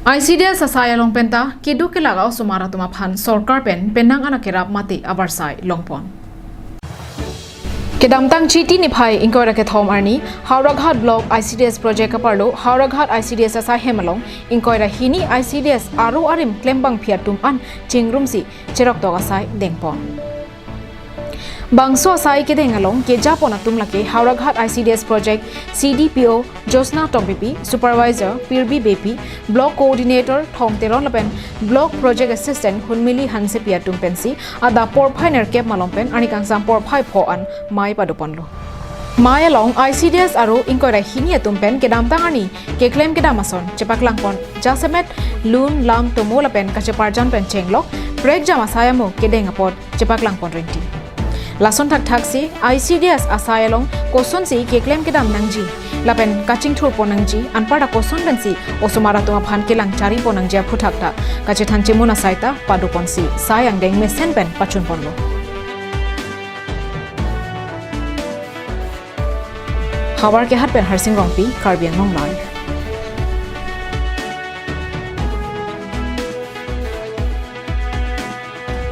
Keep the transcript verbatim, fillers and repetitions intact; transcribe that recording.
I C D S asai along penta keduk kelak a-osomar atum aphan sorkar pen penang an akerap mate avarsai longpon. Kedamtang Chiti niphai ingkoi ra kethom arni Howraghat Block I C D S project kaparlo Howraghat I C D S asai hem along ingkoi ra hini I C D S aro arim klembangpi atum an chingrumsi cheroktok asai dengpon. Bangso asai kedeng along kejapon atum lake Howraghat I C D S project C D P O Josna Tokbipi, Supervisor Pirbi Beypi, Block Coordinator Thong Teron lapen Block Project Assistant Hunmili Hansepi atum pensi adap porphai nerkep malom pen arni kangsam porphai pho an mei padoponlo. Mei along I C D S aro ingkoi ra hini atum pen kedamtang arni keklem kedam ason chepaklangpon jasemet lun lam tomo lapen kacheparjan pen chenglok prekjam asai amo kedeng apot chepaklangpon rengti. Lason thakthak si I C D S asai along kosonsi keklem kedam nangji lapen kachingthurpon nangji anparta koson pensi osomar atum aphan kelang charipon nangji aphuthak ta kachethan chemun asai ta padoponsi sai angdeng mesen pen pachunponlo. Havar Kehat pen Harsing Rongpi, Karbi Anglong Live.